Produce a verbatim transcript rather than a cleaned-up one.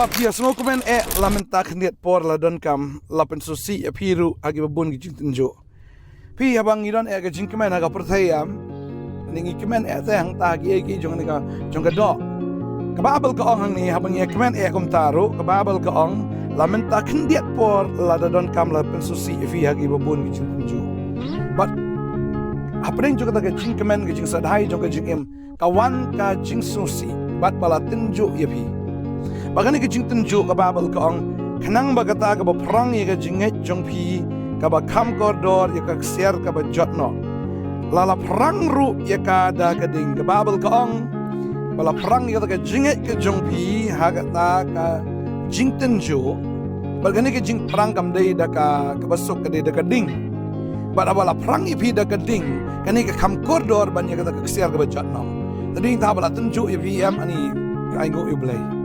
Phi ïa sngewkmen eh, la mynta khyndiat por la donkam la pynsngewsih ïa phi ruh ha kiba bun ki jingtynjuh. Phi, haba ngi don eh ka jingkmen ha ka pyrthei, em, ngi kmen eh te hangta ha kiei kiei jong ka, jong ka doh. Ka Baibl ka ong hangne, haba ngi kmen eh kumta ruh, ka Baibl ka ong, la mynta khyndiat por la da donkam la pynsngewsih ïa phi ha kiba bun ki jingtynjuh. Bad hapdeng jong kata ka jingkmen, ka jingshadhai jong ka jingim, ka wan ka jingsngewsih bad ba la tynjuh ïa phi. Bad kane ka jingtynjuh, ka Baibl ka ong, khnang ba kata kaba phrang ïa ka jingngeit jong phi kaba kham kordor ïa ka ksiar kaba jot noh, la la phrang ruh ïa ka da ka ding. Ka Baibl ka ong ba la phrang ïa kata ka jingngeit ka jong phi ha kata ka jingtynjuh. Bad kane ka jingphrang kam dei da ka, kaba suk, ka dei da ka ding. Bad haba la phrang ïa phi da ka ding, kane ka kham kordor ban ïa kata ka ksiar kaba jot noh. Te dei ta ba la tynjuh ïa phi, em, ani ka ainguh ïa U Blei.